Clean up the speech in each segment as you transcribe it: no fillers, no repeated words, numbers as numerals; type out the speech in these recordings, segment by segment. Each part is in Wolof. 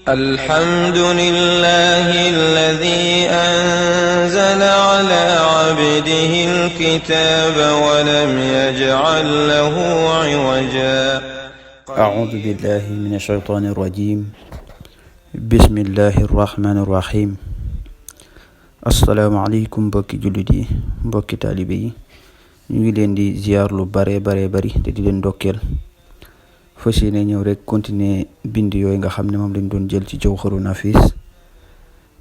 الحمد لله الذي أنزل على عبده الكتاب ولم يجعل له عوجا. أعوذ بالله من الشيطان الرجيم. بسم الله الرحمن الرحيم. assalaamu aleykum mbokki jullit yi, mbokki taalibe yi, ñu ngi leen di ziar lu bare bari te di leen ndokkeel. fas yéene ñëw rek continuer bind yooyu nga xam ne moom lañ doon jël ci Jawharu Nafis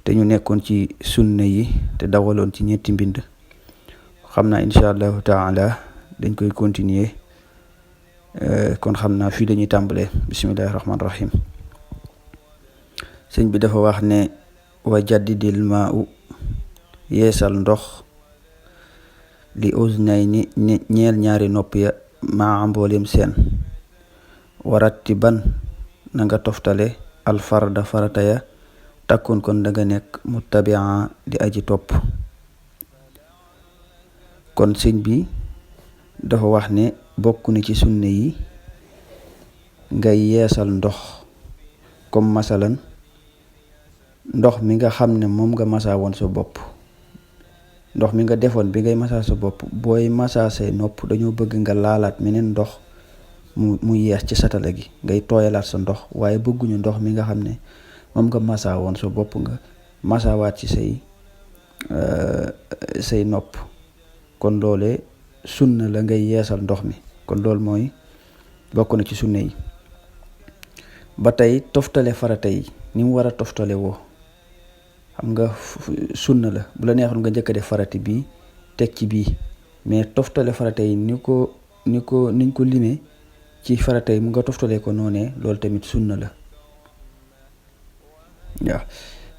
te ñu nekkoon ci sunna yi te dawaloon ci ñetti mbind. xam naa incha allahu taala dañ koy continuer, kon xam naa fii lañuy tàmbalee. bismillahi rahmaani rahim. sëñ bi dafa wax ne wa jaddidil maa u yeesal ndox li uznay ni ñeel ñaari nopp ya maa mboolem seen. waratti ban na nga toftale alfarda farata ya takkoon kon da nga nekk muttabia di aji topp. kon sëñ bi dafa wax ne bokk na ci sunne yi ngay yeesal ndox, comme masalan ndox mi nga xam ne moom nga masaa woon sa bopp, ndox mi nga defoon bi ngay masaa sa bopp, booy masaa say nopp dañoo bëgg nga laalaat meneen ndox mu yees ci satala gi, ngay tooyalaat sa ndox. waaye bëgguñu ndox mi nga xam ne moom nga masaa woon sa bopp nga masaawaat ci say nopp. kon loole sunna la, ngay yeesal ndox mi. kon loolu mooy bokk na ci sunna yi. ba tey toftale farata yi ni mu war a toftale woo, xam nga sunna la. bu la neexoon nga njëkk a def farati bii teg ci bii, mais toftale farata yi niñ ko limee ci farata yi mu nga toftale ko noonee, loolu tamit sunna la. waaw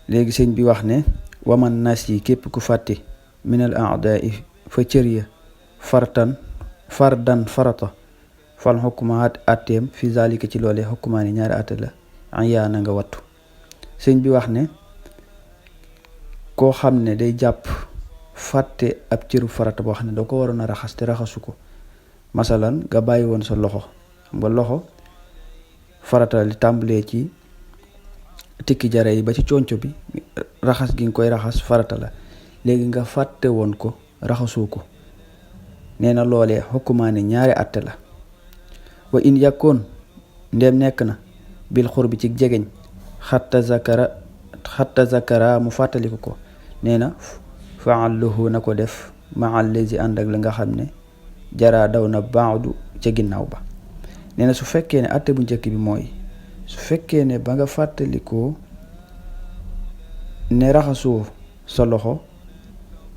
léegi sëñ bi wax ne waman nas yi képp ku fàtte minal a'da'i fa cër ya fardan farata fal xukuma atteem fi zalika ci loole xukuma ni ñaari atte la yaa na nga wattu. sëñ bi wax ne koo xam ne day jàpp fàtte ab cëru farata boo xam ne da ko waroon a raxas te raxasu ko. masalan nga bàyyi woon sa loxo, xam nga loxo farata li tàmbalee ci tikki jare yi ba ci conco bi, raxas gi nga koy raxas farata la. léegi nga fàtte woon ko raxasoo ko, nee na loolee xukuma ni ñaari atte la. wa in yakkoon ndem nekk na bil xur bi ci jegeñ xatta zakara mu fàttaliku ko, nee na faalluhu na ko def maal lezi ànd ak la nga xam ne jaraa daw na baadu ca ginnaaw ba. nee na su fekkee ne atte bu njëkk bi mooy su fekkee ne ba nga fàttalikoo ne raxasoo sa loxo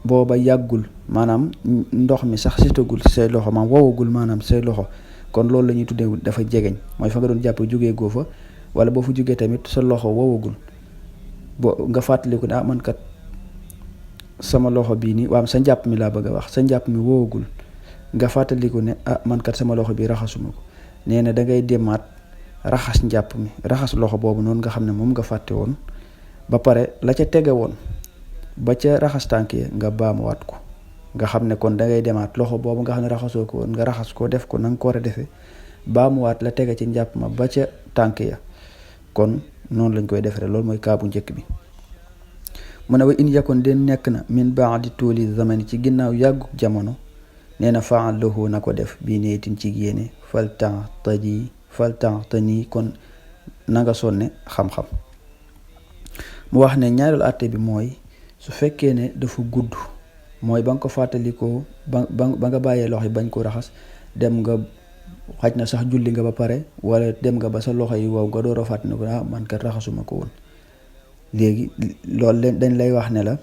booba yàggul, maanaam ndox mi sax sitagul say loxo, maanaam wowagul maanaam say loxo, kon loolu la ñuy tuddee dafa jegeñ. mooy fa nga doon jàpp jógee goo fa, wala boo fa jógee tamit sa loxo wowagul, boo nga fàttaliku ne man kat sama loxo bii nii, waaw sa njàpp mi laa bëgg a wax, sa njàpp mi wowagul, nga fàttaliku ne man kat sama loxo bi raxasuma ko. nee na da ngay demaat raxas njàpp mi, raxas loxo boobu noonu nga xam ne moom nga fàtte woon, ba pare la ca tege woon ba ca raxas tànk ya nga baamuwaat ko. nga xam ne kon da ngay demaat loxo boobu nga xam ne raxasoo ko woon nga raxas ko, def ko na nga ko war a defee, baamuwaat la tege ci njàpp ma ba ca tànk ya. kon noonu lañ koy defaree. loolu mooy kaabu njëkk bi. mu ne wa in yakun den nekk na min baadi tuuli zamani ci ginnaaw yàgguk jamono, nee na faallahu na ko def bii neetin ci yéene faltani kon na nga sonne xam-xam. mu wax ne ñaareelu àtte bi mooy su fekkee ne dafa gudd, mooy ba nga ko fàttalikoo ba nga bàyyee loxo yi bañ ko raxas, dem nga xaj na sax julli nga ba pare, wala dem nga ba sa loxo yi wow nga door a fàttali ko man kat raxasuma ko woon. léegi loolu dañ lay wax ne la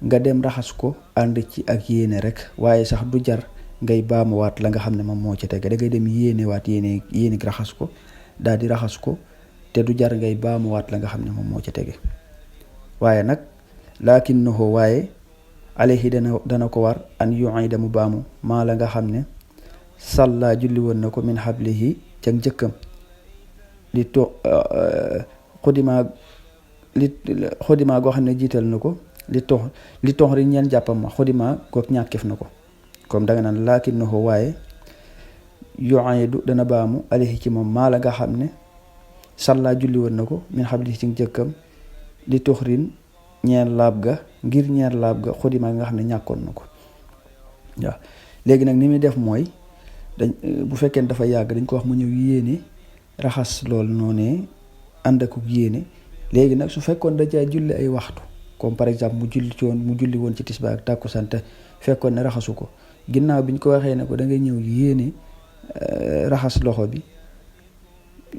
nga dem raxas ko ànd ci ak yéene rek, waaye sax du jar ngay baamuwaat la nga xam ne moom moo ci tege. da ngay dem yéene raxas ko, daal di raxas ko, te du jar ngay baamuwaat la nga xam ne moom moo ci tege. waaye nag lakinnahu waaye alayhi dana ko war an yu'ida mu baamu maa la nga xam ne salla julli woon na ko min hablihi ca njëkkam li xodima goo xam ne jiital na ko li tox ri ñeen jàppam ma xodima goog ñàkkif na ko. comme da nga naan lakinnahu waaye yu'idu dana baamu alayhi ci moom maa la nga xam ne sàllaa julli woon na ko min xabli ci njëkkam li tuxrin ñeel laab ga ngir ñeel laab ga xudima nga xam ne ñàkkoon na ko waaw léegi nag ni muy def mooy bu fekkee dafa yàgg dañ ko wax mu ñëw yéene raxas loolu noonee ànd ak yéene léegi nag su fekkoon da caa julli ay waxtu comme par exemple mu julli woon ci tisbaar ak tàkkusaan te fekkoon ne raxasu ko ginnaaw bi ñu ko waxee ne ko da ngay ñëw yéene raxas loxo bi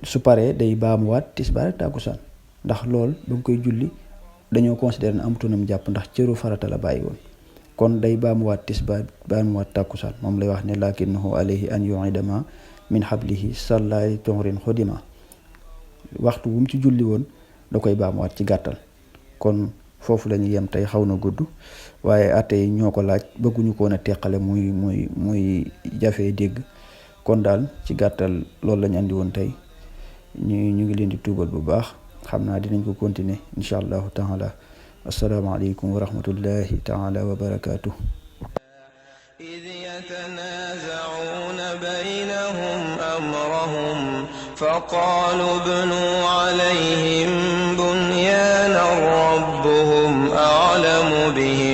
su paree day baamuwaat tisbaar ak tàkkusaan ndax lool ba mu koy julli dañoo considéré ne amutoonam jàpp ndax cëru farata la bàyyi woon kon day baamuwaat tisbaar baamuwaat tàkkusaan moom lay wax ne lakinnahu alayhi an yu'idama min hablihi sallay tonrin xudima waxtu wu mu ci julli woon da koy baamuwaat ci gàttal kon foofu la ñu yem tey xaw na gudd waaye atte yi ñoo ko laaj bëgguñu ko woon a teqale muy jafee dégg kon daal ci gàttal loolu la ñu andi woon tey ñu ngi leen di tuubal bu baax xam naa dinañ ko continuer incha allahu taala asalaamaaleykum wa rahmatullahi taala wa barakaatuh. إذ يتنازعون بينهم أمرهم فقالوا ابنوا عليهم بنيانا ربهم أعلم بهم